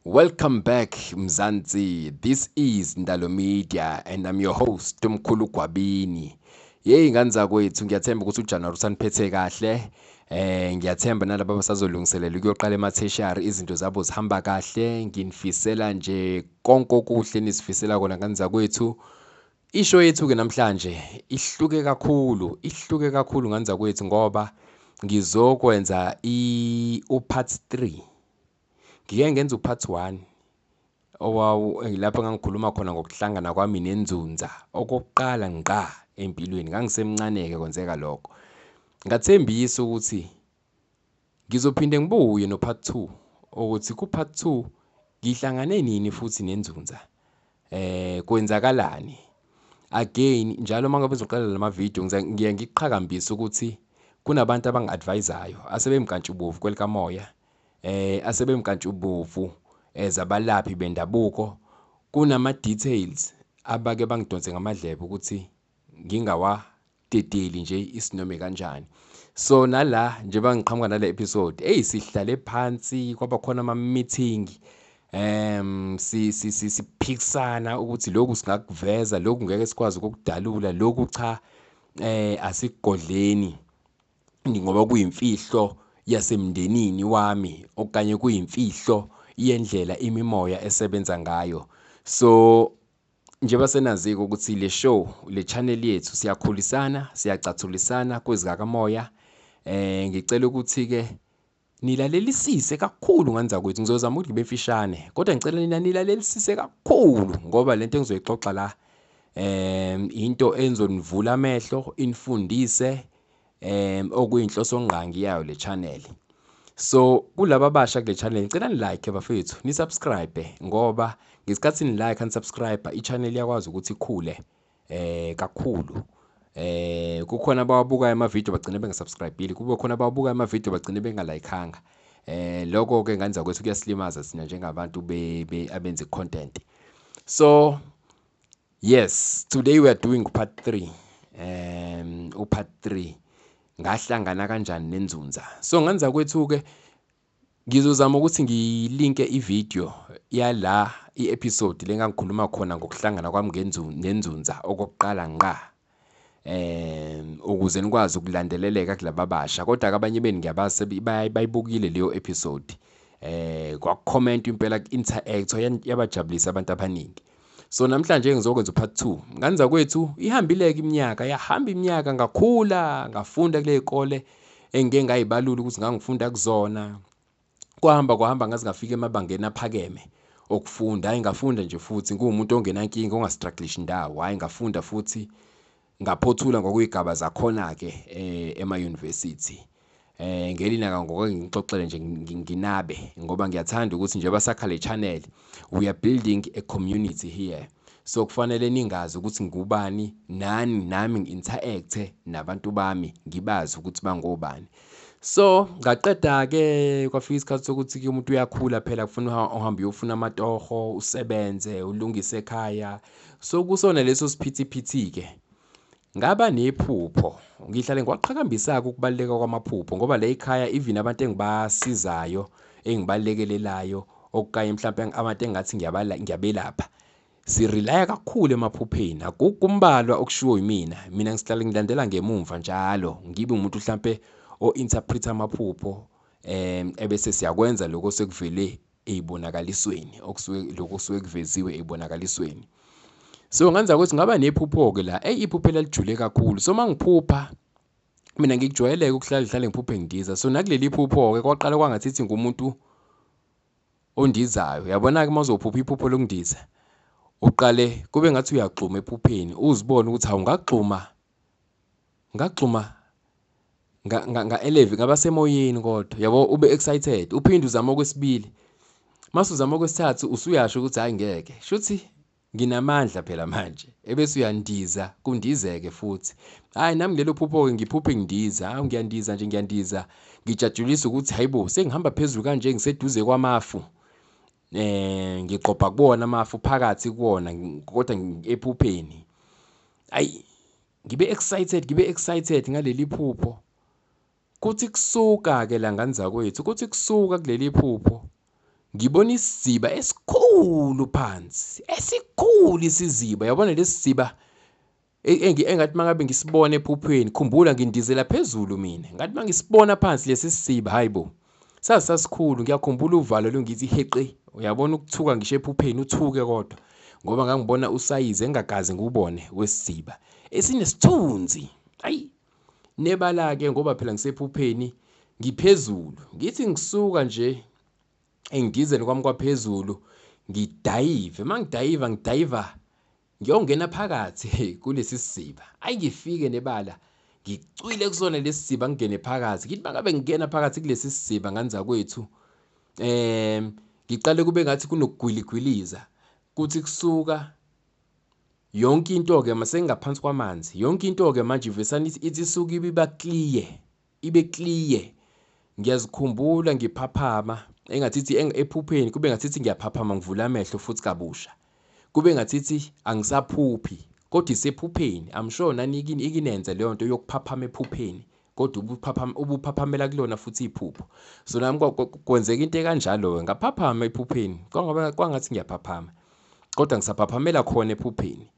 Welcome back, Mzansi. This is Ndalo Media and I'm your host, Mkhulu Gwabini. Yeyi ngane zakwethu, ngiyathemba ukuthi uJanuary usaniphethe kahle. Ngiyathemba nalabo abasazolungiselela ukuyoqala ema-tertiary izinto zabo zihamba kahle. Nginifisela nje konke okuhle nisifisela kona, ngane zakwethu. I-show yethu-ke namhlanje ihluke kakhulu, ihluke kakhulu, ngane zakwethu, ngoba ngizokwenza u-part 3. Ngike ngenza u-part 1 owawu lapho engangikhuluma khona ngokuhlangana kwami nenzunza okokuqala ngqa empilweni. Ngangisemncane-ke kwenzeka lokho. Ngathembisa ukuthi ngizophinde ngibuye no-part 2, ukuthi ku-part 2 ngihlangane nini futhi nenzunza, kwenzakalani. Again, njalo uma ngabe ngizoqala lama video, ngiye ngiqhakambise ukuthi kunabantu abangi-advise-ayo asebemkantshubovu kwelikamoya, asebemkantshubovu ezabalaphi bendabuko. Kunama details abake bangidonse ngamadlebe ukuthi ngingawadedeli nje isinome kanjani. So nala njengoba ngiqhamuka nale episode, hey, sihlale phansi, kwaba khona ama meeting, si siphikisana ukuthi lokhu singakuveza, lokhu ngeke sikwazi ukukudalula, lokhu cha, asikugodleni ngoba kuyimfihlo yasemndenini wami okanye kuyimfihlo yendlela imimoya esebenza ngayo. So njengoba senaziko ukuthi le show, le channel yethu, siyakhulisana, siyacathulisana kwezikamoya. Ngicela ukuthi ke nilalelisise kakhulu, ngane zakwethu. Ngizozama ukuthi ngibe mfishane, kodwa ngicela nina nilalelisise kakhulu ngoba lento engizoyixoxa la into enzonivula amehlo, inifundise, okuyinhloso ngqangi yayo le channel. So kulaba abasha kule channel, ngicela ni like bafethu, ni subscribe, ngoba ngesikhathi ni like and subscribe, i-channel iyakwazi ukuthi ikhule kakhulu. Kukhona abawabukayo ama-video bagcine bengasubscribe-ile, kube khona abawabukayo ama-video bagcine bengalaykhanga. Lokho ke, ngane zakwethu, kuyasilimaza thina njengabantu abenza content. So yes, today we are doing part 3. U-part 3, ngahlangana kanjani nenzunza. So ngane zakwethu ke, ngizozama ukuthi ngilinke i-video yala i-episode lengangikhuluma khona ngokuhlangana kwami nenzunza okokuqala ngqa, ukuze nikwazi ukulandeleleka kulaba abasha. Kodwa abanye beni ngiyabazi bayibukile leyo episode, kwakucomment impela, ku-interact, yabajabulisa abantu abaningi. So namhlanje ngizokwenza u-part 2, ngane zakwethu. Ihambile-ke iminyaka, yahamba iminyaka, ngakhula, ngafunda kule y'kole engike ngayibalula ukuthi ngangifunda kuzona. Kwahamba kwahamba ngaze ngafika emabangeni aphakeme okufunda. Hhayi, ngafunda nje futhi ngiwumuntu ongenankinga, ongastruggleishi ndawo. Hhayi, ngafunda futhi ngaphothula ngokwey'gaba zakhona-ke ema-university. Ngelinaka ngoke ngixoxele nje, nginabe ngoba ngiyathanda ukuthi njengoba sakha le channel, we are building a community here, so kufanele ningazi ukuthi ngubani nani, nami ngi-interact nabantu bami, ngibazi ukuthi bangobani. So ngaqeda-ke, kwafika isikhathi sokuthi-ke umuntu uyakhula phela, kufuna uhambe uyofuna amatoho, usebenze, ulungise ekhaya. So kusona leso siphithiphithi-ke ngaba nephupho. Ngihlale ngiwaqhakambisa-ke ukubaluleka kwamaphupho, ngoba la ekhaya even abantu engibasizayo, engibalekelelayo, okanye mhlampe abantu engathi ngiyabelapha, si-rely-a kakhulu emaphupheni. Akukho kumbalwa okushiwo yimina. Mina ngihlale ngilandela ngemumva njalo, ngibe umuntu mhlampe o-interpret amaphupho, ebese siyakwenza lokho sekuvele ey'bonakalisweni, okusuke lokho kusuke kuveziwe ey'bonakalisweni. So ngane zakwethu, ngaba nephupho-ke la, eyi, iphupho elalijule kakhulu. So mangiphupha mina, ngikujwayele-ke ukuhlala ngihlale ngiphuphe ngidiza. So nakuleli phupho-ke kwaqala kwangathithi ngumuntu ondizayo. Uyabona-ke, uma uzophupha iphupho lokundiza, uqale kube ngathi uyagxuma ephupheni, uzibone ukuthi hawu, ngagxuma, ngagxuma, nga-elevate, ngaba semoyeni, kodwa yabo ube excited, uphinde uzame okwesibili. Mase uzama okwesithathu, usuyasho ukuthi hhayi, ngeke, shuthi nginamandla phela manje, ebese uyandiza, kundizeke futhi. Hhayi, nami lelo phupho-ke ngiphuphe ngindiza. Hawu, ngiyandiza nje, ngiyandiza, ngijatshulisa ukuthi hayibo, sengihamba phezulu kanje, ngiseduze kwamafu, ngiqopha kuwona amafu, phakathi kuwona, kodwa ephupheni. Ayi, ngibe excited, ngibe excited ngaleli phupho. Kuthi kusuka-ke la, ngane zakwethu, kuthi kusuka kuleli phupho. Ngibona isiziba esikhulu phansi, esikhulu isiziba. Yabona lesi siziba engathi mangabe ngisibona ephuphweni, khumbula ngindizela phezulu mina, ngathi mangisibona phansi lesi siziba, hayi bo, sazi sasikhulu. Ngiyakhumbula uvalo lungithi heqe, uyabona ukuthuka ngisho ephupheni, uthuke kodwa ngoba ngangibona usayizi engakaze ngiwubone wesiziba esinesithunzi. Ayi nebala-ke, ngoba phela ngisephupheni ngiphezulu, ngithi ngisuka nje engidizeni kwami kwaphezulu ngidayive, mangidayiva ngidayiva ngiyongena phakathi kulesi siziba. Ayi ngifike nebala ngicwile kusona lesi siziba, ngingene phakathi. Ngithi mangabe ngingena phakathi kulesi siziba nganza kwethu, ngiqale kube ngathi kunokugwiligwiliza, kuthi kusuka yonke into-ke masengaphansi kwamanzi, yonke into-ke manje ivesane ithi isuke iba clear, ibe clear. Ngiyazikhumbula ngiphaphama engathithi ephupheni, kube ngathithi ngiyaphaphama ngivula amehlo futhi kabusha, kube ngathithi angisaphuphi kodwa isephupheni. I'm sure nani ikinenze leyo nto yokuphaphama ephupheni, kodwa ubuphaphamela kulona futhi iphupho. So nami kwenzeka into ekanjalo-ke, ngaphaphama ephupheni, kwangathi ngiyaphaphama kodwa ngisaphaphamela khona ephupheni.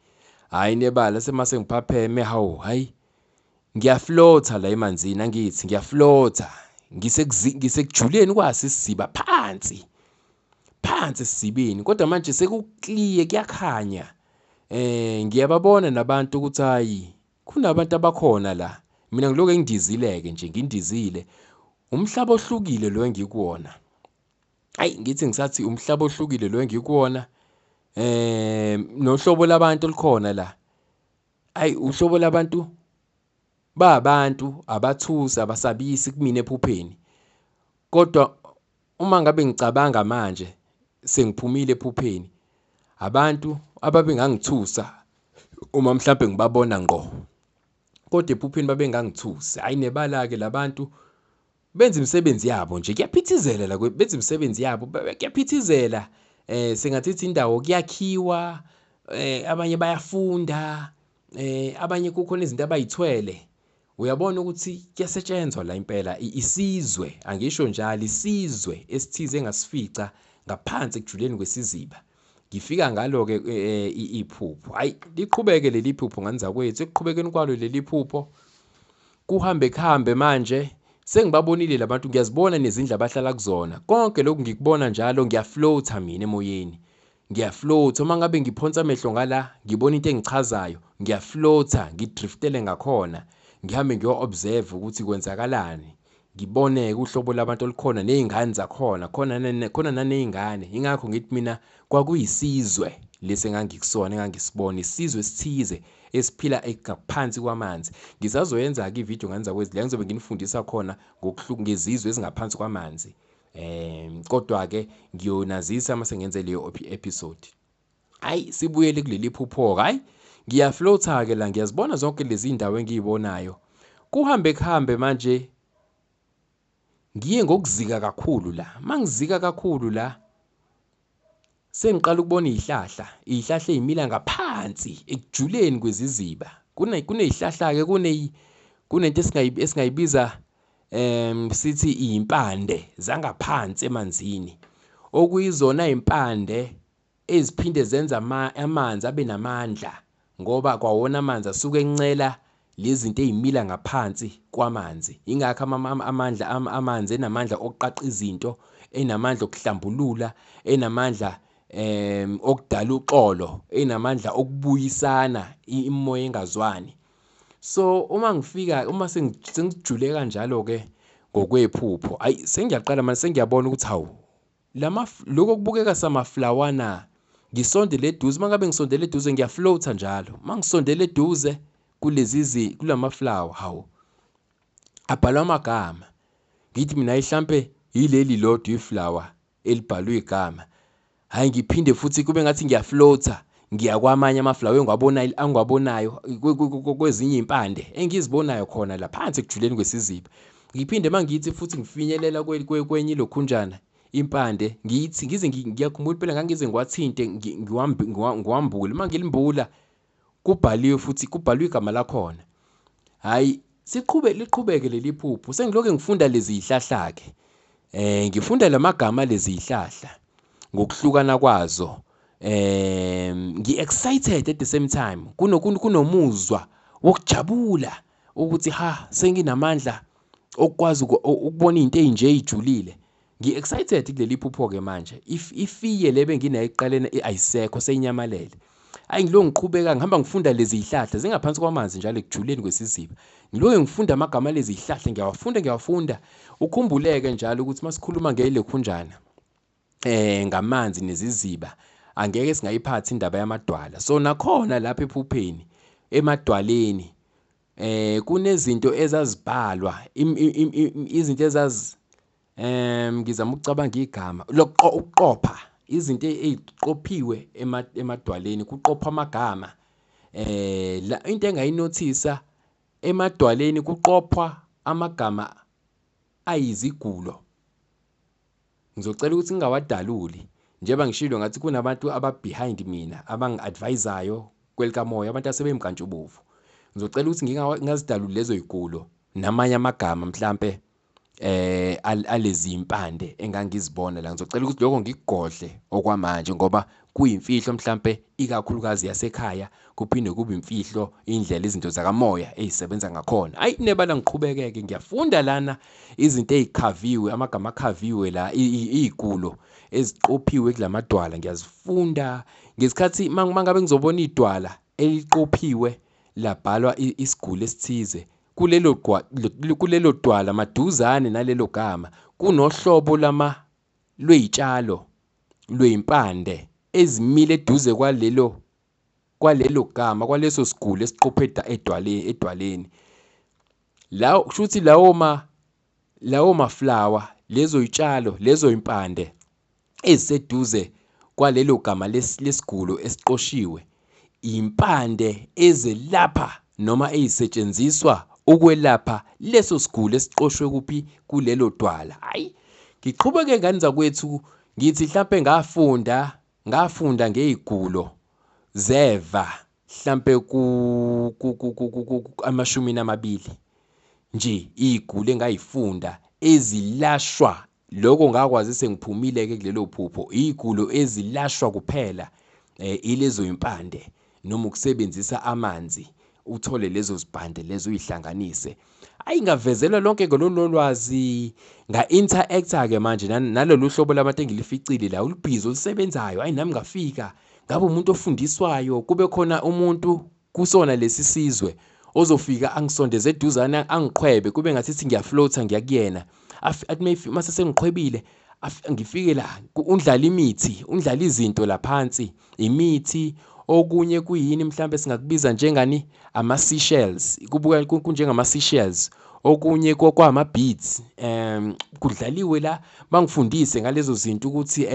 Hhayi nebala semase ngiphapheme, hawu hhayi ngiyaflotha la emanzini, angithi ngiyaflotha ngisekujuleni kwaso isiziba, phansi phansi esizibeni, kodwa manje sekuclear, kuyakhanya. Ngiyababona nabantu ukuthi hayi kunabantu abakhona la, mina ngilokhu engidizile-ke nje, ngindizile. Umhlaba ohlukile lo engikuwona. Ayi ngithi ngisathi umhlaba ohlukile lo engikuwona, nohlobo labantu olukhona la. Ayi uhlobo labantu babantu abathusi, abasabisi kumina ephupheni. Kodwa uma ngabe ngicabanga manje sengiphumile ephupheni, abantu ababengangithusa uma mhlambe ngibabona ngqo, kodwa ephupheni babengangithusi. Hhayi nebala-ke labantu benza imisebenzi yabo nje, kuyaphithizela la, benza imisebenzi yabo, kuyaphithizela. Sengathithi indawo kuyakhiwa, abanye bayafunda, abanye kukhona izinto abayithwele. Uyabona ukuthi kuyasetshenzwa la impela, isizwe, angisho njalo, isizwe esithize engasifica ngaphansi ekujuleni kwesiziba. Ngifika ngalo-ke iphupho. Hhayi liqhubeke leli phupho nganza kwethu, ekuqhubekeni kwalo leli phupho kuhambe kuhambe manje sengibabonile labantu, ngiyazibona nezindlu abahlala kuzona. Konke lokhu ngikubona njalo, ngiyaflotha mina emoyeni, ngiyaflotha. Uma ngabe ngiphonsa amehlo ngala ngibona into engichazayo, ngiyaflotha ngidriftele ngakhona, ngihambe ngiyo-observe ukuthi kwenzakalani, ngibone uhlobo labantu olukhona ney'ngane zakhona, khona naney'ngane. Ingakho ngithi mina kwakuyisizwe lesi engangikusona, engangisibona, isizwe esithize esiphila ngaphansi kwamanzi. Ngisazoyenza-ke ividiyo nganza kwezi la ngizobe nginifundisa khona ngezizwe ezingaphansi kwamanzi. Kodwa-ke ngiyonazisa uma sengenze leyo episode. Hhayi sibuyele kuleli phupho-ke, hhayi ngiyaflotha-ke la, ngiyazibona zonke lezi ndawo engiyibonayo. Kuhambe kuhambe manje ngiye ngokuzika kakhulu la. Mangizika kakhulu la sengiqala ukubona izihlahla, izihlahla ezimila ngaphansi ekujuleni kweziziba. Kunezihlahla-ke, kunento esingayibiza sithi impande zangaphansi emanzini, okuyizona impande eziphinde zenza amanzi abe namandla, ngoba kwawona amanzi asuke encela lezi zinto ezimila ngaphansi kwamanzi. Ingakho amandla amanzi enamandla okuqaqa izinto, enamandla okuhlambulula, enamandla okudala uxolo, enamandla okubuyisana imimoya engazwani. So uma ngifika, uma sengijule kanjalo-ke ngokwephupho, hhayi sengiyaqala manje sengiyabona ukuthi hawu lokho kubukeka samaflawana, ngisondele eduze. Uma ngabe ngisondele eduze ngiyaflotha njalo. Uma ngisondele eduze kulezi kulamaflawa, hawu abhalwa amagama. Ngithi mina hlampe yileli lodwa iflawa elibhalwe igama. Hhayi ngiphinde futhi kube ngathi ngiyaflotha ngiya kwamanye amaflawa engiwabonayo kwezinye iy'mpande engizibonayo khona la phansi ekujuleni kwesiziba. Ngiphinde mangithi futhi ngifinyelela kwenye ilokhunjana impande, ngithi ngize ngiyakhumbula phela ngangize ngiwathinte ngiwambule. Uma ngilimbula kubhaliwe futhi, kubhalwe igama lakhona. Hhayi liqhubeke leli phupho. Sengilokhu ngifunda lezi zihlahla-ke, ngifunda lamagama lezi zihlahla. ngokuhlukana kwazo. Ngi-excited at the same time, kunomuzwa wokujabula ukuthi ha senginamandla okukwazi ukubona izinto ezinje ejulile. Ngi-excited kuleli phupho-ke manje, ifiye le benginayo ekuqaleni ayisekho, seyinyamalele. Hhayi ngilokhu ngiqhubeka ngihamba ngifunda lezi zihlahla zingaphansi kwamanzi njalo ekujuleni kwesiziba. Ngilokhu ngifunda amagama alezi zihlahla, ngiyawafunda ngiyawafunda. Ukhumbuleke njalo ukuthi masikhuluma ngelokhunjana ngamanzi neziziba, angeke singayiphathi indaba yamadwala. So nakhona lapha ephupheni emadwaleni kunezinto ezazibhalwa, izinto ezazi ngizama ukucabanga igama ukuqopha izinto eziqophiwe emadwaleni, kuqophwa amagama. Into engayinothisa emadwaleni kuqophwa amagama ayizigulo. Ngizocela ukuthi ngingawadaluli, njengoba ngishilo ngathi kunabantu aba-behind mina abangi-advise-ayo kwelikamoya, abantu asebemkantshubovu. Ngizocela ukuthi ngingazidaluli lezo yigulo namanye amagama mhlampe alezi impande engangizibona la. Ngizocela ukuthi lokho ngikugodle okwamanje ngoba kuyimfihlo mhlampe ikakhulukazi yasekhaya, kuphinde kube imfihlo indlela izinto zakamoya ezisebenza ngakhona. Hayi nebala ngiqhubekeke ngiyafunda lana izinto ezikhaviwe, amagama akhaviwe la, izigulo eziqophiwe kulamadwala ngiyazifunda. Ngesikhathi mangabe ngizobona idwala eliqophiwe labhalwa isigulo esithize, kulelo dwala maduzane nalelo gama kunohlobo lwey'tshalo lwey'mpande ezimile eduze kwalelo gama, kwaleso sigulo esiqophe edwaleni. La kusho ukuthi lawo maflawa, lezo y'tshalo, lezo y'mpande eziseduze kwalelo gama lesigulo esiqoshiwe, impande ezelapha noma ezisetshenziswa ukwelapha leso sigulo esiqoshwe kuphi kulelo dwala. Hayi ngiqhubeke ngane zakwethu, ngithi mhlampe ngafunda ngeyigulo zeva mhlampe ku 20 nje iyigulo engayifunda ezilashwa. Lokho ngakwazi sengiphumile ke kulelo phupho, iyigulo ezilashwa kuphela ilezo impande noma ukusebenzisa amanzi uthole lezo zibhande lezo uyihlanganise. Ayi ngavezelwa lonke lolu lwazi, nga-interact-a ke manje nalolu hlobo labantu engilificile la, ulubhizi olusebenzayo. Ayi nami ngafika ngabe umuntu ofundiswayo, kube khona umuntu kusona lesi sizwe ozofika angisondeze eduzane angiqhwebe, kube ngathi ngiyafloatha ngiya kuyena. Athi mase sengiqhwebile ngifike la, undlala imithi, undlala izinto la phansi, imithi okunye kuyini mhlambe singakubiza njengani, ama seashells, kubuka kunjengama seashells, okunye kwama beads. Kudlaliwe la, bangifundise ngalezo zinto ukuthi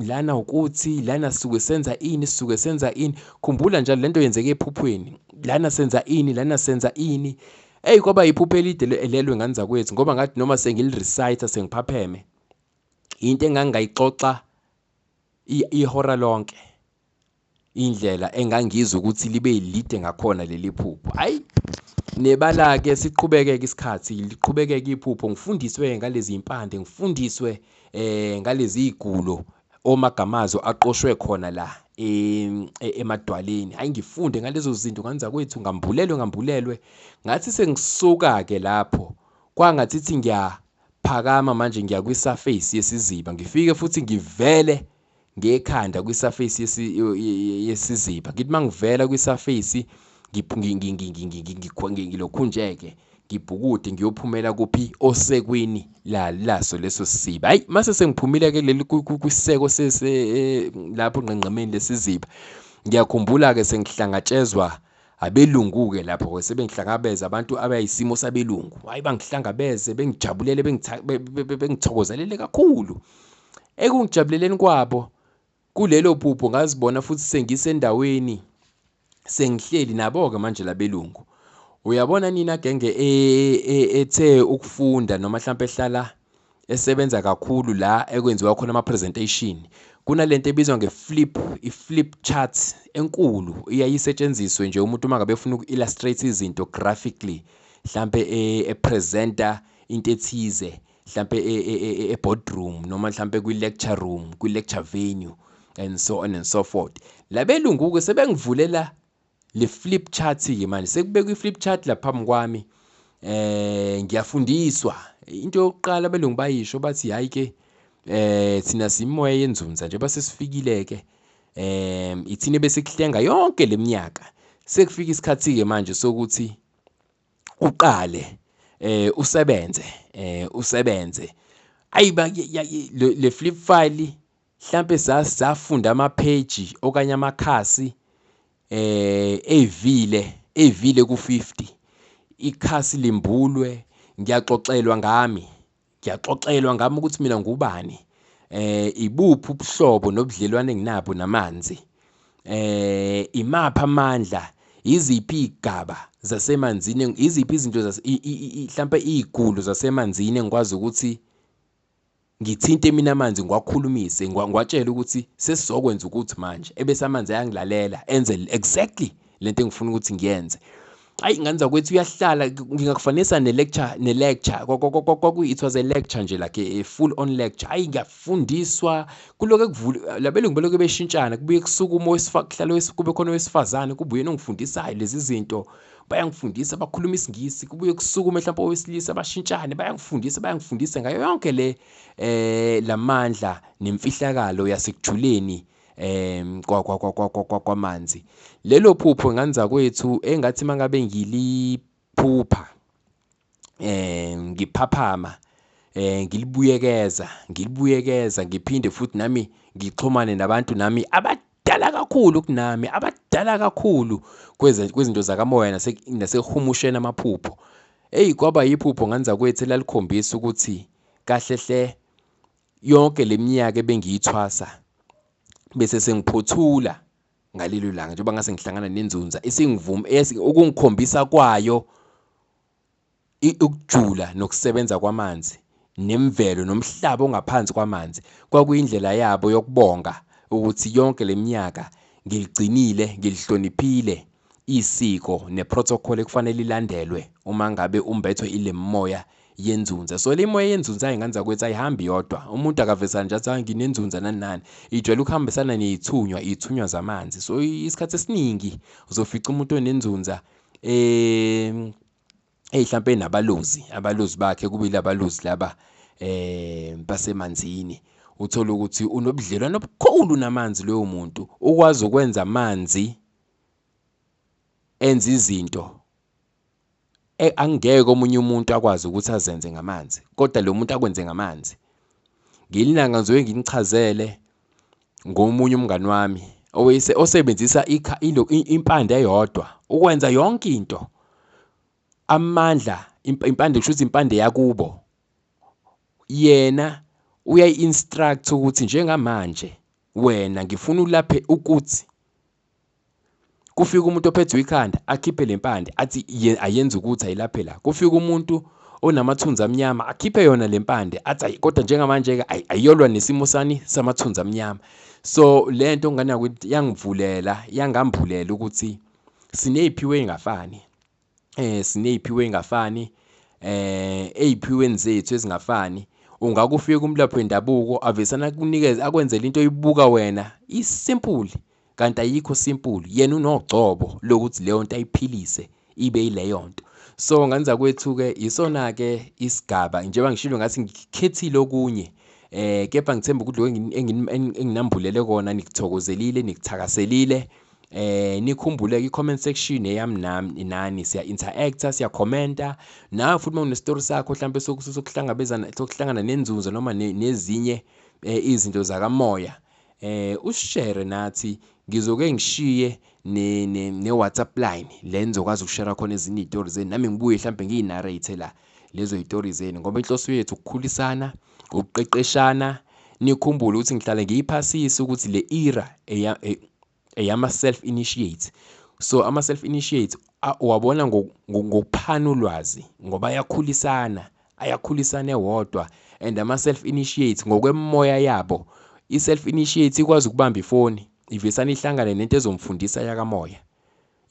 lana ukuthi lana sisuke senza ini, sisuke senza ini. Khumbula njalo lento yenzeke ephuphweni, lana senza ini, lana senza ini. Hey kwaba iphupho elide lelo ngane zakwethu, ngoba ngathi noma sengilirecite sengiphapheme, into engangayixoxa ihora lonke, indlela engangizwa ukuthi libe lide ngakhona leli phupho. Hayi nebala ke siqhubekeke isikhathi, liqhubekeke iphupho, ngifundiswe ngalezi impande, ngifundiswe ngalezi igulo omagamazo aqoshwe khona la emadwaleni. Hayi ngifunde ngalezo zinto ngane zakwethu, ngambulelwe. Ngathi sengisuka ke lapho, kwangathi ngiyaphakama manje ngiya kwi-surface yesiziba, ngifike futhi ngivele ngekhanda kwi-surface yesiziba. Ngithi mangivela kwi-surface ngilokhunjeke ngibhukude ngiyophumela kuphi, osekwini laso leso siziba. Hayi mase sengiphumile ke leli kwiseko lapho ngqengqemeni lesiziba, ngiyakhumbula ke sengihlangatshezwa abelungu ke lapho ke, sebengihlangabeza abantu abayisimo sabelungu. Hayi bangihlangabeze, bengijabulele, bengithokozelele kakhulu. Ekungijabuleleni kwabo kulelo phupho ngazibona futhi sengisendaweni sengihleli nabo ke manje labelungu. Uyabona nina genge ethe ukufunda noma mhlambe ehlala esebenza kakhulu la ekwenziwa khona ama presentation, kunalento ebizwa nge-flip, i-flip chart enkulu, iyayisetshenziswe nje umuntu uma ngabe efuna uku-illustrate izinto graphically, mhlambe epresenta into ethize. mhlambe e-boardroom noma mhlambe kwi-lecture room, kwi-lecture venue and so on and so forth. Labelungu-ke sebengivulela le flip chart-ke manje, sekubekwa i-flip chart la phambi kwami. Ngiyafundiswa into yokuqala abelungu bayisho bathi hayi ke, thina simoya yenzunza nje basesifikile ke, ithini bese kuhlenga yonke leminyaka. Sekufika isikhathi ke manje sokuthi uqale usebenze, usebenze. Ayiba le flip file mhlambe safunda ama page okanye amakhasi evile ku50. Ikhasi limbulwe, ngiyaxoxelwa ngami ukuthi mina ngubani, ibuphi ubuhlobo nobudlelwane enginabo namanzi, imaphi amandla, iziphi igaba zasemanzini, iziphi izinto mhlambe izigulo zasemanzini engikwazi ukuthi ngithinte mina amanzi ngiwakhulumise, ngiwatshele ukuthi sesizokwenza ukuthi manje, ebese amanzi ayangilalela enze exactly lento engifuna ukuthi ngiyenze. Ayi nganza kwethu uyahlala, ngingakufanisa ne-lecture it was a lecture nje, like a full on lecture. Ayi ngiyafundiswa kuloko ekuvula labelungu belokhu beshintshana, kubuye kusukuma kuhlala kube khona owesifazane, kubuye nongifundisayo lezi zinto, bayangifundisa bakhuluma isiNgisi, kubuye kusukume mhlawumbe owesilisa bashintshane, bayangifundisa ngayo yonke le lamandla nemfihlakalo yasekujuleni kwamanzi. Lelo phupho nganza kwethu engathi mangabe ngiliphupha ngiphaphama, ngilibuyekeza ngiphinde futhi nami ngixhumane nabantu nami abadala kakhulu kunami, abadala kakhulu kwezinto zakamoya nasekuhumusheni amaphupho. Hey kwaba yiphupho nganza kwethu elalikhombisa ukuthi kahle hle yonke leminyaka ebengiyithwasa bese sengiphothula ngalelo langa, njengoba ngase ngihlangana nenzunza isingivuma ukungikhombisa kwayo ukujula nokusebenza kwamanzi nemvelo nomhlaba ongaphansi kwamanzi. Kwakuyindlela yabo yokubonga ukuthi yonke leminyaka ngiligcinile, ngilihloniphile isiko neprotocol ekufanele ilandelwe uma ngabe umbethwe ile moya yenzunza. So le moya yenzunza ayinganza kwethu ayihambi yodwa, umuntu akavesana nje athi nginenzunza nani nani, ijwayele ukuhambisana nezithunywa, izithunywa zamanzi. So isikhathi esiningi uzofica umuntu onenzunza mhlambe nabalozi, abalozi bakhe kube labalozi laba basemanzini, uthola ukuthi unobudlelwano obukhulu namanzi loyo muntu, ukwazi ukwenza amanzi enza izinto angeke omunye umuntu akwazi ukuthi azenze ngamanzi, kodwa lo muntu akwenze ngamanzi. Ngilinanga ngizoke nginichazele ngomunye umngani wami osebenzisa impande eyodwa ukwenza yonke into. Amandla, impande kusho ukuthi impande yakubo, yena uyayi-instruct ukuthi njengamanje wena ngifuna ulaphe ukuthi kufika umuntu ophethwe ikhanda akhiphe lempande athi ayenze ukuthi ayilaphe la, kufika umuntu onamathunzi amnyama akhiphe yona lempande athi kodwa njengamanje ke ayiyolwa nesimo sani samathunzi amnyama. So lento ngane yakwethu yangivulela, yangambulela ukuthi sineziphiwe ezingafani, sineziphiwe ezingafani, eziphiweni zethu ezingafani. Ungakufika umlaphi wendabuko avesana kunikeze akwenzele into oyibuka wena isimple, kanti ayikho simple, yena unogcobo lokuthi leyo nto ayiphilise ibe yileyo nto. So nganza kwethu ke isona ke isigaba, njengoba ngishilo ngathi ngikhethile okunye, kepha ngithemba ukuthi lokho enginambulele kona nikuthokozelile, nikuthakaselile. Nikhumbule i-comment section eyami nami nani, siya interacta, siya commenta nawe futhi uma une-story sakho mhlambe sokuhlangabezana, sokuhlangana nenzunzo noma nezinye izinto zakamoya, usishare nathi. Ngizoke ngishiye ne-WhatsApp line le nizokwazi ukushare khona ezinye iy'tori zenu, nami ngibuye mhlambe ngiyinarrate la lezo y'tori zenu, ngoba inhloso yethu ukukhulisana, ukuqeqeshana. Nikhumbule ukuthi ngihlale ngiyiphasisa ukuthi le era eyama self initiate. So ama self initiate uwabona ngokuphana ulwazi, ngoba ayakhulisana, ayakhulisana ewodwa. And ama self initiate ngokwemoya yabo, i self initiate ikwazi ukubamba ifoni ivesane ihlangane nento ezomfundisa yakamoya.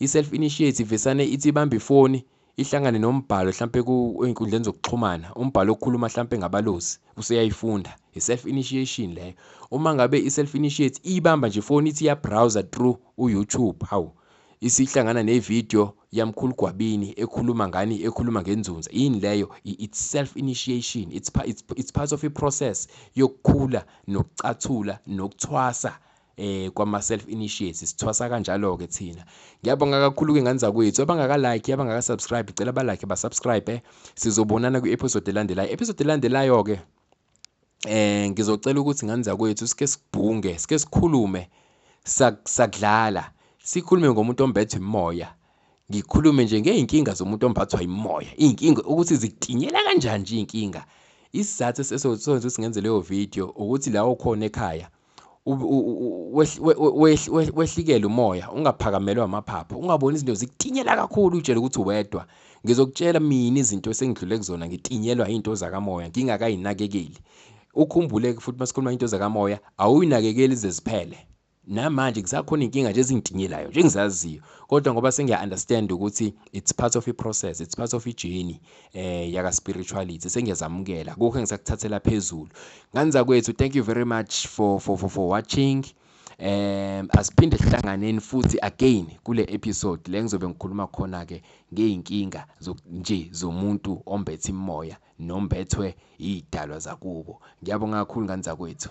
I self initiate ivesane ithi ibamba ifoni Ihlangane nombhalo mhlampe ey'nkundleni zokuxhumana, umbhalo okhuluma mhlampe ngabalozi, useyayifunda. I-self initiation leyo. Uma ngabe i-self initiate iyibamba nje ifoni ithi iya-browser through u-YouTube, hawu, isihlangana ne-video yaMkhulu Gwabini ekhuluma ngani, ekhuluma ngenzunza. Yini leyo? It's self initiation. It's part of i-process yokukhula nokucathula nokuthwasa kwama self initiates. Sithwasa kanjalo ke thina. Ngiyabonga kakhulu ke ngane zakwethu, abangaka like, abangaka subscribe, cela ba like, ba subscribe. Sizobonana kwi episode elandelayo. Episode elandelayo ke ngizocela ukuthi ngane zakwethu sike sibhunge, sike sikhulume sakudlala, sikhulume ngomuntu ombethwe imoya. Ngikhulume nje ngey'nkinga zomuntu ombathwa imoya, iy'nkinga ukuthi zikutinyela kanjani nje iy'nkinga. Isizathu esizokwenza ukuthi ngenze leyo video ukuthi la ukhona ekhaya wehlikele umoya, ungaphakamelwa amaphaphu, ungaboni izinto zikutinyela kakhulu, utshele ukuthi uwedwa. Ngizokutshela mina izinto esengidlule kuzona, ngitinyelwa iy'nto zakamoya ngingakayinakekeli. Ukhumbule futhi masikhuluma into zakamoya, awuyinakekeli ize ziphele. Namanje kusakhona inkinga nje ezingitinyelayo nje engizaziyo, kodwa ngoba sengiya understand ukuthi it's part of i-process, it's part of i-journey yaka spirituality, sengiyazamukela, akukho engisakuthathela phezulu. Ngane zakwethu, thank you very much for watching. Asiphinde sihlanganeni futhi again kule episode le ngizobe ngikhuluma khona ke ngeyinkinga nje zomuntu ombethe imoya nombethwe idalwa zakubo. Ngiyabonga kakhulu ngane zakwethu.